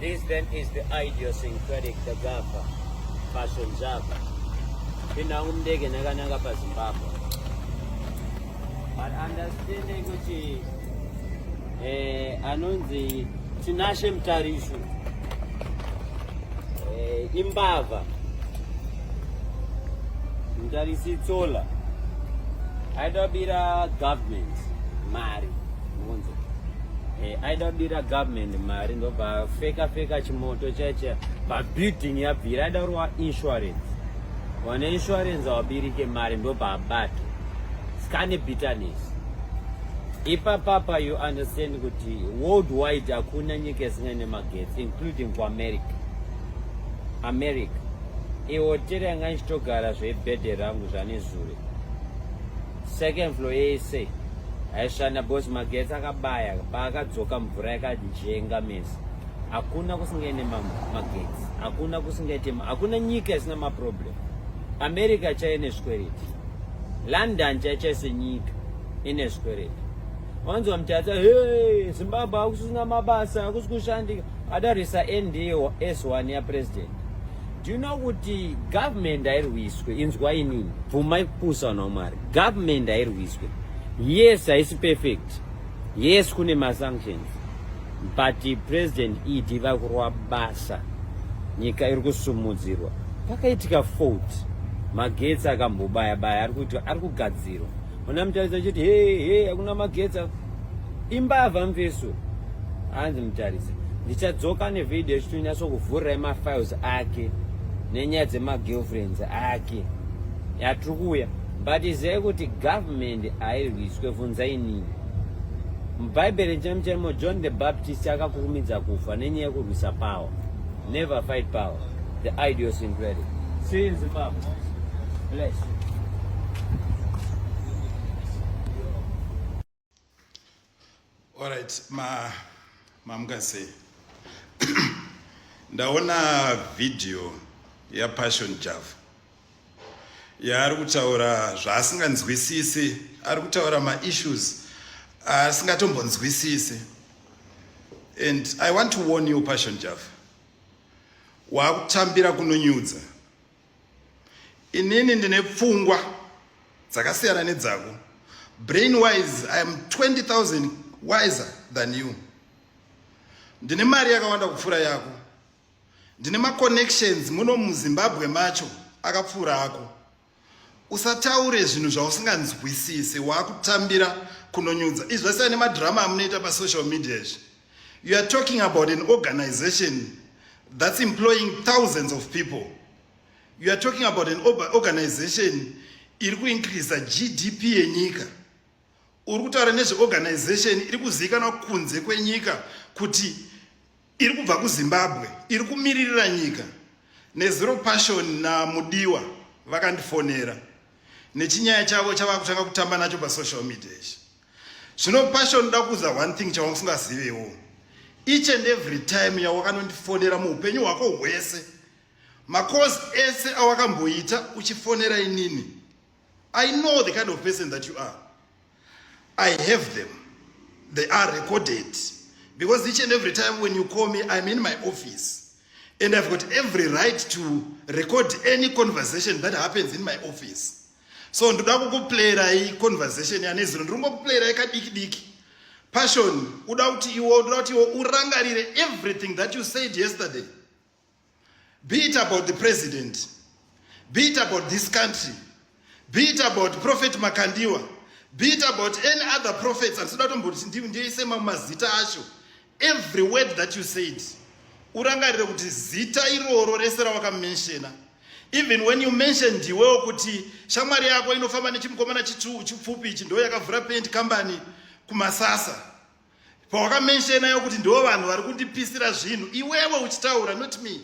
This then is the idiosyncratic the Gafa Passion Java. Pinda umndeke nakanaka pa Zimbabwe. But understanding kuti eh anonzi Tinashe Mutarisu eh imbava Mutarisi Tsola aida kubira government mari munzo eh, aida kubira government mari ndobva feka feka chimoto chacha pabuilding yabvira aida kurova insurance wane insurance awabirike mari ndobva abatwa skane bitterness ipapapa you understand kuti worldwide hakuna nyika isingaine magetsi including kuamerica america ihotera yanga ichitogara zvebhedhe rangu zvanezure second floor yese haishanda because magetsi akabaya paakadzoka mvura yakanjenga mese hakuna kusingaine magetsi hakuna kusingaite hakuna nyika isina maproblem america chaine zvikwereti london chaichai senyika ine zvikwereti wanzwa mutatsa hey zimbabwe hakusina mabasa hakusi kushandika adarisa nd s1 yapresident Do you know kuti government hairwiswe inzwa inini bvumai kupusa vanhu vamwari government hairwiswe yes haisi perfect yes kune masanctions but president ed vakurwa basa nyika iri kusumudzirwa pakaitika fault magetsi akambobaya baya ari kuitwa ari kugadzirwa ona mutarisi achiti he he hakuna magetsi imbavha mfeso hanzi mutarisi ndichadzoka nevideo yechitonyatso kuvhurirai mafiles ake nenyaya dzemagirlfriends ake yatiri kuuya but izivai kuti government hairwiswe vhunzai nini mubhaibheri chaimo chaimo john the baptist akakurumidza kufa nenyaya yekurwisa power never fight power the idiosyncratic see you in zimbabwe bless you. Alright, ma mamuka sei? Ndaona video ya Passion Java yaari kutaura zvaasinganzwisisi, ari kutaura maissues aasingatombonzwisisi. And I want to warn you Passion Java, waakutambira kunonyudza. Inini ndine pfungwa dzakasiyana nedzako. Brain wise I am 20000 wiser than you. Ndine mari yakawanda kupfuura yako. Ndine maconnections muno muZimbabwe macho akapfuura ako. Usataure zvinhu zvausinganzwisise wakutambira kunonyudza. Izvi zvasiyana nemadrama amunoita pasocial media izvi. You are talking about an organization that's employing thousands of people. You are talking about an organization iri kuincreasa GDP yenyika. Uri kutaura nezveorganization iri kuzivikanwa kunze kwenyika kuti iri kubva kuZimbabwe, iri kumiririra nyika. Nezuro Passion naMudiwa vakandifonera nechinyaya chavo chavakutanga kutamba nacho pasocial media ichi. Zvino Passion ndoda kuudza one thing chawanga usingazivewo. Each and every time yawakanondifonera muupenyu hwako hwese, macalls ese awakamboita uchifonera inini, I know the kind of person that you are. I have them. They are recorded. Because each and every time when you call me, I'm in my office. And I've got every right to record any conversation that happens in my office. So ndoda kukuplayirai conversation yanezuro ndiri kungokuplayirai kadiki diki. Passion, uda kuti iwo ndoda kuti iwo urangarire everything that you said yesterday. Be it about the president, be it about this country, be it about Prophet Makandiwa, be it about any other prophets, handisida kutomboti ndiise mamwe mazita acho. Every word that you said, urangarire kuti zita iroro rese rawakamenshena even when you mentioned iwewo kuti shamwari yako inofamba nechimukomana chipfupi ichi ndo yakavhura paint company kumasasa pawakamenshena yo kuti ndo vanhu vari kundipisira zvinhu iwewe uchitaura not me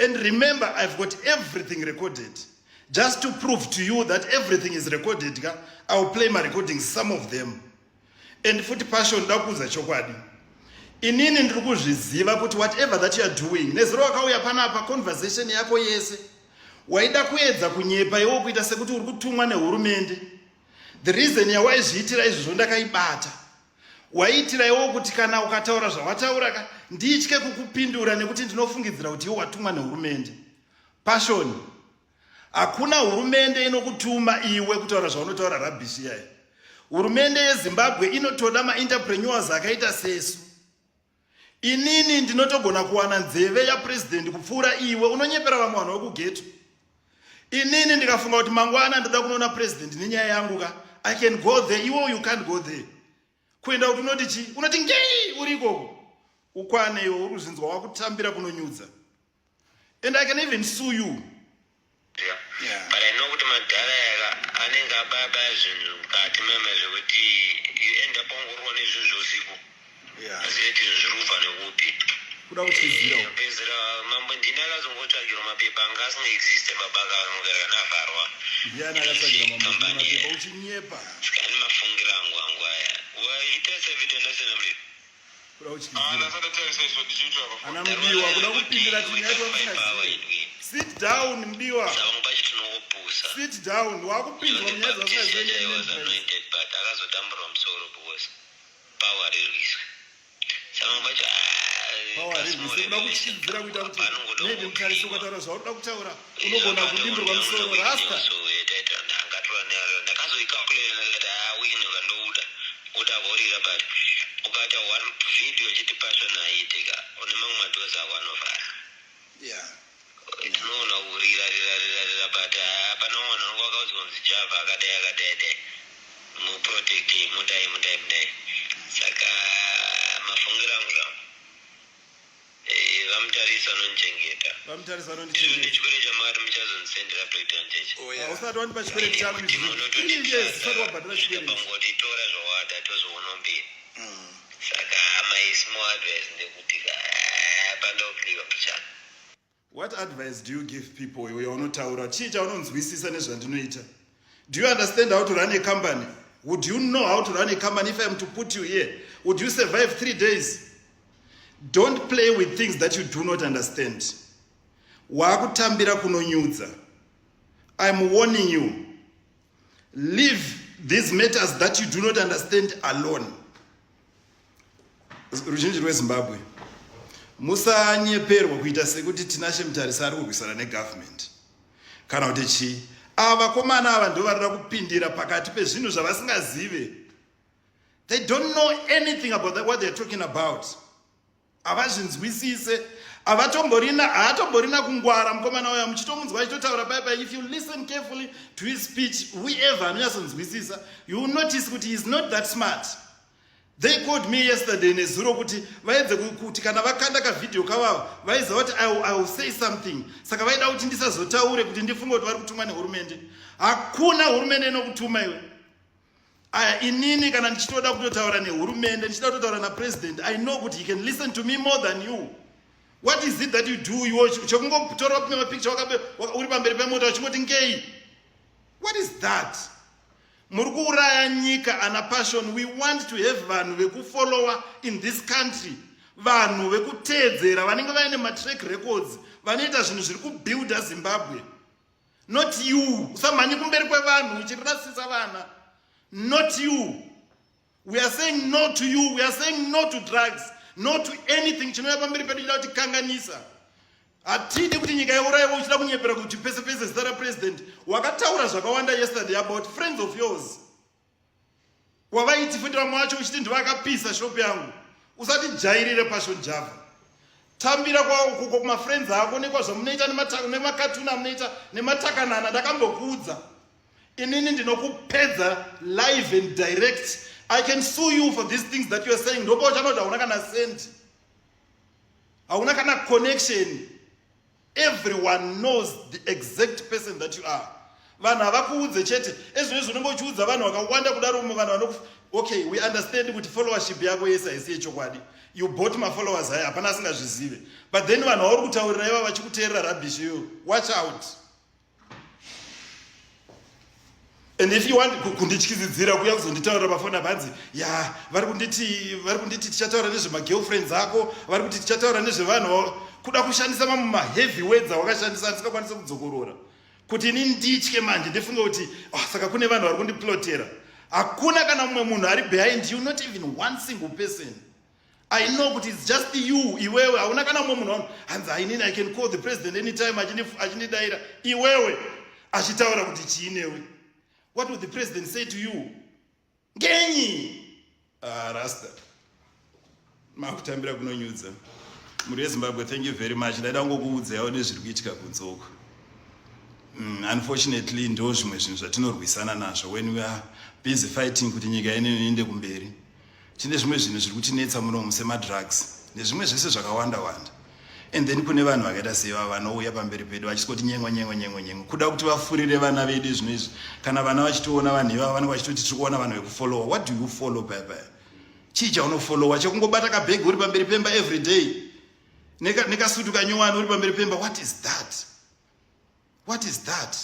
and remember i've got everything recorded just to prove to you that everything is recorded ka i will play my recordings some of them and futi passion nda kuudza chokwadi inini ndiri kuzviziva kuti whatever that you are doing nezuro wakauya panapa conversation yako yese waida kuedza kunyepa iwo kuita sekuti uri kutumwa nehurumende the reason yawaizviitira izvozvo ndakaibata Waiitira iwo kuti kana ukataura zvawataura ka nditye kukupindura nekuti ndinofungidzira kuti iwe watumwa nehurumende. Passion. Hakuna hurumende inokutuma iwe kutaura zvaunotaura rubbish iyayi. Hurumende yeZimbabwe inotoda maentrepreneurs akaita sesu. Inini ndinotogona kuwana nzeve yapresident kupfuura iwe unonyepera vamwe vanhu vekugeto. Inini ndikafunga kuti mangwana ndoda kunoona president nenyaya yangu ka I can go there iwe you can't go there. Kuenda kuti unoti chi unoti ngei uri ikoko. Ukwane iwe uri kuzvinzwa wakutambira kunonyudza. And I can even sue you. Yeah. Yeah. But I know kuti madhara aya anenge abaya baya zvinhu mukati meme zvekuti you end up wangorwa nezvinhu zveusiku. Yeah. Azive kuti zvinhu zviri kubva nekupi. Kuda kutizira. Eh, pedzera mambo ndini akazongotsvagirwa mapepa anga asinga existe baba akanogara kana avharwa. Ndiani akatsvagira mambo ndini mapepa uchinyepa. Saka ane mafungiro angu angu aya. Waita sevideo ndasina mlilo. Kuda kutyisidzira. Ana Mudiwa kuda kupindira tinyaya twamusingazive. Sit down Mudiwa. Sit down wakupindwa munyaya dzausingazive. Akazodamburwa musoro because power rirwiswe. Power rirwiswe kuda kutyisidzira kuita kuti maybe mutarisi ukataura zvaunoda kutaura unogona kudimburwa musoro rasta. Ndakazoikalkulate ndikati ah weekend ndouda uda kurira but ukaita one video chiti passion haiitika une mamwe madoors ako anovhara yeah tinoona kurira rira rira rira but hapana mumwe vanhu vanonga vakaudzwa kunzi java akadai akadai dai muprotect mudai mudai mudai saka mafungiro angu zvangu Eh, vamutarisi vanondichengeta. Vamutarisi vanondichengeta. Ndine chikwereti chamakati muchazondisendera breakdown chechi. Oh, yeah. Usati wandipa chikwereti changu izvi. Three years usati wabhadhara chikwereti. Pangoti tora zvawada tozoona mberi. Saka my small advice ndekuti ah, pandopliwa pichana. What advice do you give people iwe yaunotaura? Chii chaunonzwisisa nezvandinoita? Do you understand how to run a company? Would you know how to run a company if I'm to put you here? Would you survive 3 days? Don't play with things that you do not understand. Wakutambira kunonyudza. I'm warning you. Leave these matters that you do not understand alone. Ruzhinji rweZimbabwe musanyeperwa kuita sekuti Tinashe Mutarisi ari kurwisana negovernment kana kuti chii. Ava vakomana ava ndo varida kupindira pakati pezvinhu zvavasingazive. They don't know anything about that, what they're talking about. Havazvinzwisise. Havatomborina, haatomborina kungwara mukomana uya muchitomunzwa achitotaura paya paya. If you listen carefully to his speech, whoever anonyatsonzwisisa, you will notice kuti he is not that smart. They called me yesterday nezuro kuti vaedze kuti kana vakanda kavideo kavavo vaiziva kuti I will say something. Saka vaida kuti ndisazotaure kuti ndifunge kuti vari kutumwa nehurumende. Hakuna hurumende inokutuma iwe. Aya inini kana ndichitoda kutotaura nehurumende ndichida kutotaura napresident I know kuti he can listen to me more than you. What is it that you do iwe chekungotora mapicture uri pamberi pemota uchingoti ngei? What is that? Muri kuuraya nyika ana Passion. We want to have vanhu vekufollowa in this country, vanhu vekuteedzera vanenge vaine matrack records, vanoita zvinhu zviri kubuilda Zimbabwe. Not you. Usamhanye kumberi kwevanhu uchirasisa vana. Not you. We are saying no to you. We are saying no to drugs. No to anything chinouya pamberi pedu chida kutikanganisa. Hatidi kuti nyika yaurayiwa uchida kunyepera kuti pese pese zita rapresident. Wakataura zvakawanda yesterday about friends of yours. Wavaiti futi vamwe vacho uchiti ndivakapisa shop yangu. Usatijairire Passion Java. Tambira kwauko kumafriends ako nekwazvamunoita nemakatuni amunoita nematakanana ndakambokuudza. Inini ndinokupedza live and direct. I can sue you for these things that you are saying. Ndopa uchanoti hauna kana cent. Hauna kana connection. Everyone knows the exact person that you are. Vanhu havakuudze chete. Ezvinezvi unenge uchiudza vanhu vakawanda kudaro umwe vanhu vanoku Okay, we understand kuti followership yako yese haisi yechokwadi. You bought ma followers haya, hapana asingazvizive. But then vanhu vauri kutaurira iva vachikuteerera rubbish iyoyo. Watch out. And if you want kundityizidzira kuya kuzonditaurira pafoni apa hanzi ya vari kunditi vari kunditi tichataura nezvemagirlfriends ako vari kuti tichataura nezvevanhu kuda kushandisa mamwe maheavy words awakashandisa andisingakwanisi kudzokorora kuti ini nditye manje ndifunge kuti oh, saka kune vanhu vari kundiplotera. Hakuna kana mumwe munhu ari behind you, not even one single person. I know kuti it's just you, iwewe. Hauna kana mumwe munhu hanzi ainini I can call the president anytime achindidaira. Iwewe achitaura kuti chiinewe, what would the president say to you? Ngenyi? Ah, rasta makutambira kunonyudza mhuri yeZimbabwe. Thank you very much. Ndaida kungokuudzaiwo nezviri kuitika kunze uko. Unfortunately ndo zvimwe zvinhu zvatinorwisana nazvo when we are busy fighting kuti nyika ino iende kumberi. Tine zvimwe zvinhu zviri kutinetsa munomu, semadrugs nezvimwe zvese zvakawanda wanda, and then kune vanhu vakaita seva vanouya pamberi pedu vachiswoti nyengwe nyengwe nyengwe nyengwe, kuda kuti vafurire vana vedu zvino izvi. Kana vana vachitoona vanhu ivava, vanenge vachitoti tiri kuona vanhu vekufollowa. What do you follow paya? Chii chaunofollowa chekungobata kabhegi uri pamberi pemba every day, nekasutu kanyowani uri pamberi pemba? What is that? What is that?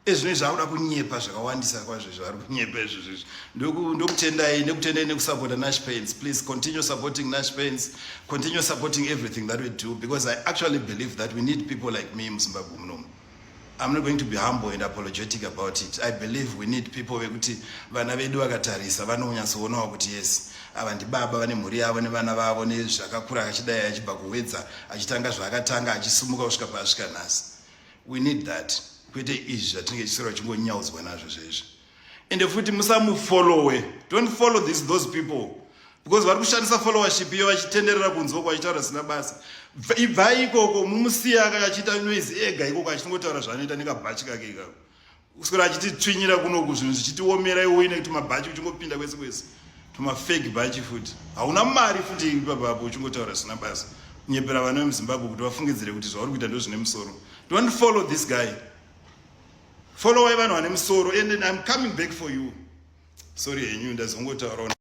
Ezvino izvi akuda kunyepa zvakawandisa kwazvo. Zvari kunyepa izvo zvezvi. Ndokutendai, nekutendai nekusapota Nash Paints. Please continue supporting Nash Paints, continue supporting everything that we do, because I actually believe that we need people like me muZimbabwe munomu. I'm not going to be humble and apologetic about it. I believe we need people vekuti vana vedu vakatarisa vanonyatsoonawo kuti yes, ava ndibaba vane mhuri yavo nevana vavo nezvakakura, achidai achibva kuwedza, achitanga zvaakatanga, achisumuka kusvika paasvika nhasi. We need that, kwete izvi zvatinenge tichiswera uchingonyaudzwa nazvo zvezvi. Ende futi musamufollowe. Don't follow those people, because vari kushandisa followership iyo vachitenderera kunze uko vachitaura zvisina basa. Ibvai ikoko, mumusiya achiita noise ega ikoko, achingotaura zvaanoita nekabhachi kake ikako, kuswera achititsvinyira kunoku, zvinhu zvichitiomera. Iwe uine tumabhachi uchingopinda kwese kwese, tumafake bhachi futi, hauna mari futi ipapapo, uchingotaura zvisina basa, kunyepera vana vemuZimbabwe kuti vafungidzire kuti zvauri kuita ndo zvine musoro. Don't follow this guy. Followai vanhu vane musoro. And I'm coming back for you. Sorry henyu, ndazongotaurawo.